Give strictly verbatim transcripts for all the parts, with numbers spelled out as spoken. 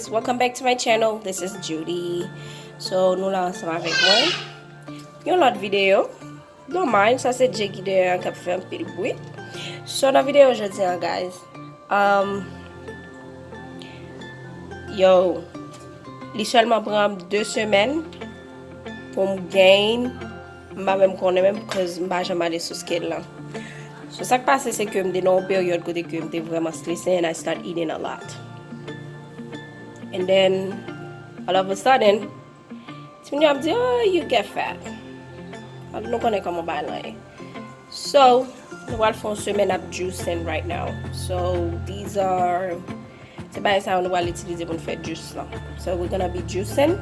Welcome back to my channel. This is Judy. So, nou la ansanm avèk mwen. Yon lòt videyo. Don't mind, sa se Jay ki dèyè an k ap fè anpil bwi. So, nan videyo jodi an, guys, um, yo, li sèlman pran m de semèn pou m gain, m pa menm konnen menm, 'cause m pa janm ale sou scale lan. So, sa k pase, se ke m te nan yon peryòd kote ke m te vrèman strese, and I start eating a lot. And then, all of a sudden, timoun yo ap di, "Oh, you get fat." Nou konnen kòman bagay lan ye. So, nou pral fè yon semèn ap juicing right now. So, these are, se bagay sa yo nou pral itilize pou n fè juice lan. So, we're gonna be juicing.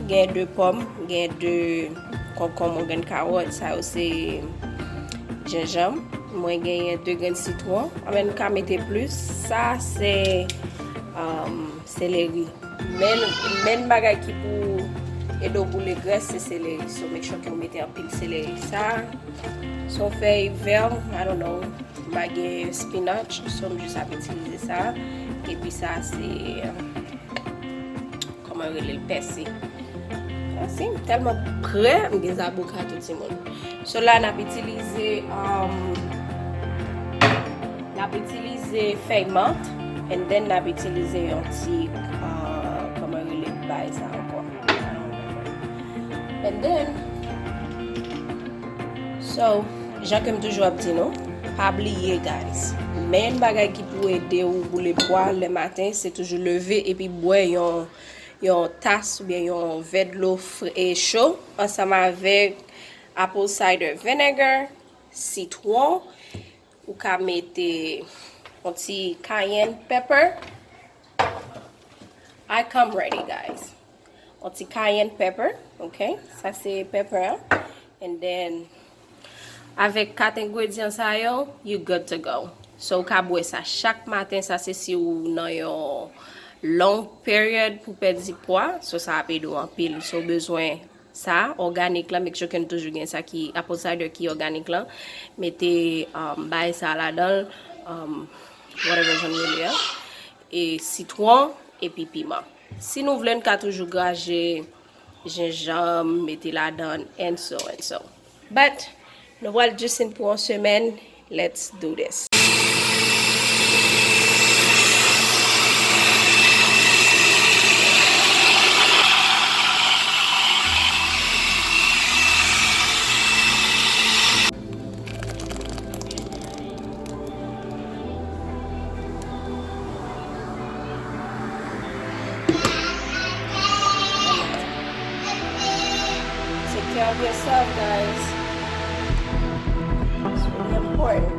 Gen de pòm, gen de konkonm, gen kawòt, sa yo se jenjanm. Mwen genyen de grenn sitwon. Anben, nou ka mete plis. Sa se, um, seleri. Men, men bagay ki pou ede w boule grès, se seleri. So, make sure ke w mete anpil seleri. Sa, se yon fèy vè, I don't know. M pa gen spinach, so m jis ap itilize sa. Epi sa, se, kòman yo rele l, pèsi. Pèsi, m tèlman prè, m gen zaboka tou, timoun. So la, n ap itilize, um, n ap itilize fèy mant, and then n ap itilize yon ti, uh, kòman yo rele bay sa ankò? And then, so, jan ke m toujou ap di nou, pa bliye, guys, men bagay ki pou ede w boule pwa lè maten, se toujou leve epi bwè yon, yon tas oubyen yon vè dlo fre-, e cho, ansanm avèk apple cider vinegar, sitwon, ou ka mete yon ti cayenne pepper. I come ready, guys. Yon ti cayenne pepper, ok? Sa se pepper an. And then, avèk kat engredyan sa yo, you good to go. So, ou ka bwè sa chak maten, sa se si ou nan yon long period pou pèdi pwa, so sa ap ede w anpil. So, ou bezwen sa, òganik lan, make sure ke n toujou gen sa ki apple cider ki òganik lan. Mete, um, bay sa ladan l, um, whatever jan nou rele a. E sitwon, epi piman. Si nou vle, n ka toujou graje jenjanm, mete ladan, and so, and so. But, nou pral juicing pou yon semèn. Let's do this. Take care of yourself, guys. It's really important.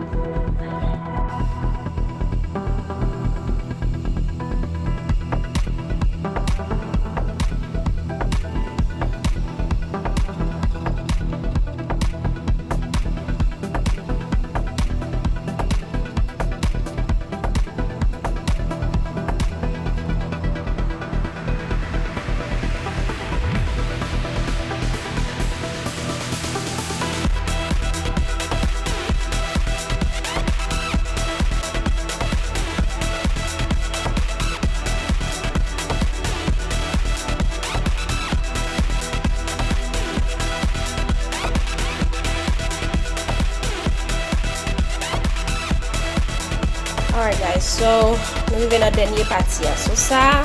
Alright, guys, so, nou rive nan dènye pati a. So, sa,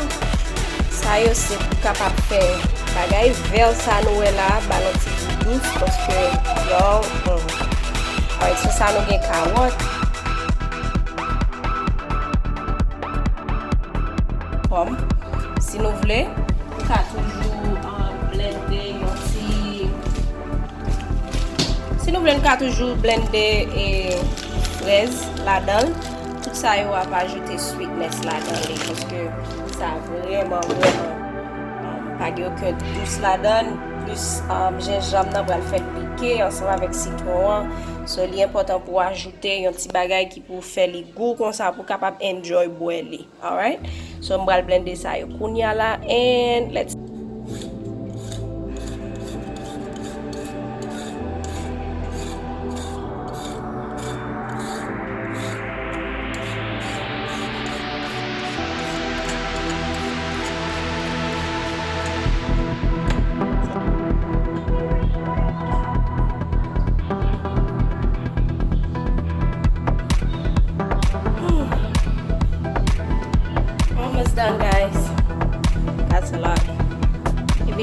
sa yo se pou kapab fè bagay vè sa nou wè la, ba l yon ti gou dous, paske, yo, hmm. Alright, so sa nou gen kawòt, pòm. Si nou vle, nou ka toujou, um, blende yon ti, si nou vle, nou ka toujou blende, e, frèz ladan l. Tout sa yo ap ajoute sweetness ladan li, paske sa vrèman, vrèman, um, pa gen okenn dous ladan l. Plis, um, jenjanm nan pral fè l pike ansanm avèk sitwon an. So, li enpòtan pou w ajoute yon ti bagay ki pou fè li gou konsa pou w kapab enjoy bwè li. Alright? So, m pral blende sa yo kounya la, and let's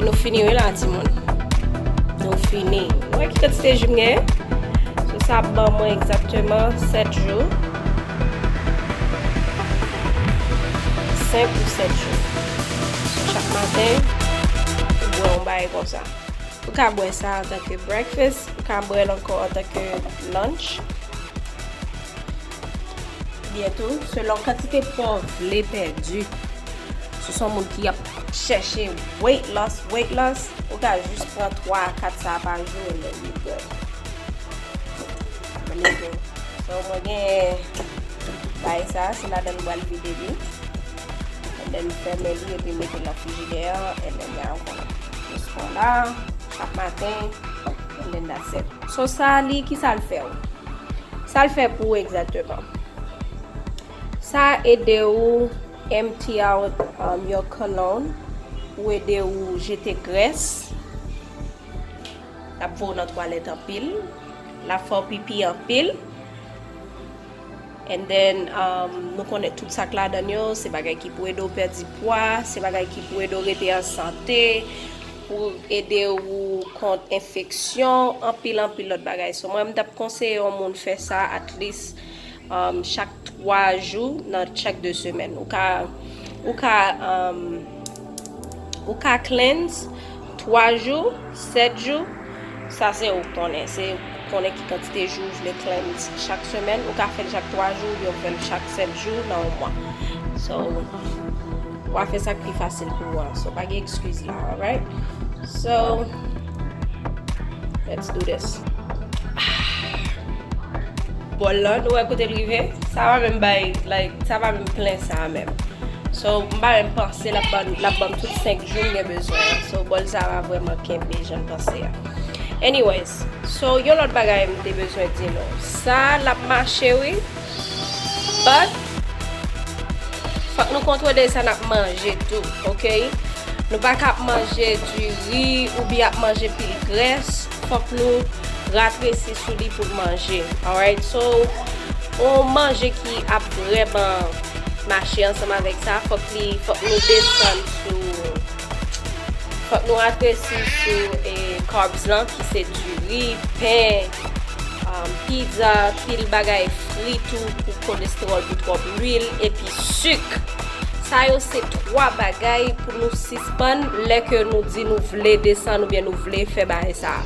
Nou fini wi la, timoun. Nou fini. Nou wè ki kantite jou m genyen? So, sa ap ban mwen egzakteman sèt jou. Senk ou sèt jou. So, chak maten, ou bwè yon bagay konsa. Ou ka bwè sa antanke breakfast, ou ka bwè l ankò antanke lunch. Byen tou, selon kantite pwa w vle pèdi. Si w se yon moun ki ap chèche weight loss, weight loss, ou ka jis pran twa a kat sa a pa jou, and then you good. Mwen gen, so, mwen gen bagay sa, se ladan l m pral vide li. And then fèmen li epi mete l nan frijidè an, and then y'all gonna just pran la, chak maten, and then that's it. So sa li, ki sa l fè w? Sa l fè pou ou egzakteman? Sa ede ou empty out, um, your colon, pou ede ou jete grès. L ap voye w nan twalèt anpil. L ap fè w pipi anpil. And then, um, nou konnen tout sa k ladan l yo, se bagay ki pou ede w pèdi pwa, se bagay ki pou ede w rete an sante, pou ede w kont enfeksyon, anpil, anpil lòt bagay. So, mwen, m t ap konseye yon moun fè sa at least, um, chak twa jou nan chak de semèn. Ou ka, ou ka, um, ou ka cleanse twa jou, sèt jou, sa se ou k konnen. Se ou k konnen ki kantite jou ou vle cleanse chak semèn. Ou ka fè l chak twa jou oubyen ou fè l chak sèt jou nan yon mwa. So, w a fè sa k pi fasil pou ou an. So, pa gen ekskiz la, alright? So, let's do this. Bòl lan, nou wè kote l rive? Sa pa menm bay, like, sa pa menm plen sa menm. So, m pa menm panse l ap ban, l ap ban m tout senk jou m gen bezwen an. So, bòl sa pa vrèman kenbe jan m panse a. Anyways, so, yon lòt bagay m te bezwen di nou. Sa, l ap mache, wi. But, fòk nou kontwole sa n ap manje tou, ok? Nou pa ka ap manje diri oubyen ap manje pil grès. Fòk nou ratresi sou li pou n manje. Alright? So, yon manje ki ap vrèman mache ansanm avèk sa, fòk li, fòk nou desann sou, fòk nou ratresi sou, eh, carbs lan, ki se diri, pen, um, pizza, pil bagay fri tou pou kolestewòl, pou twòp lwil, epi sik. Sa yo se twa bagay pou nou sispann lè ke nou di nou vle desann oubyen nou vle fè bagay sa.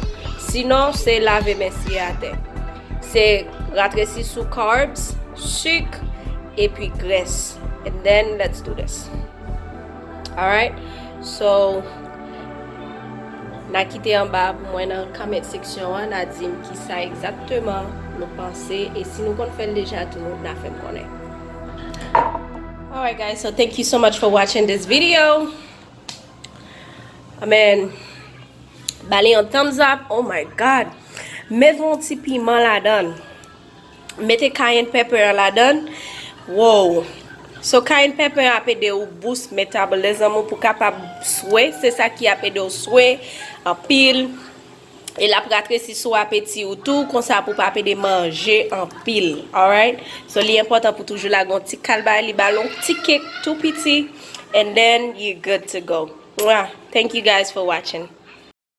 Sinon, se lave men siye atè. Se ratresi sou carbs, sik, epi grès. And then, let's do this. Alright? So, n a kite anba pou mwen nan comment section an, n a di m kisa egzakteman nou panse, e si nou konn fè l deja tou, n a fè m konnen. Alright, guys, so thank you so much for watching this video. Amen. Ba li yon thumbs up. Oh my God. Mete yon ti piman ladan l. Mete cayenne pepper an ladan l. Wow. So, cayenne pepper ap ede w boost metabolism ou pou kapab swe. Se sa ki ap ede w swe anpil. E l ap ratresi sou apeti ou tou, konsa pou pa pede manje anpil. Alright? So, li enpòtan pou toujou lage yon ti kal bagay, li ba l yon ti kik tou piti, and then you good to go. Mwah. Thank you guys for watching.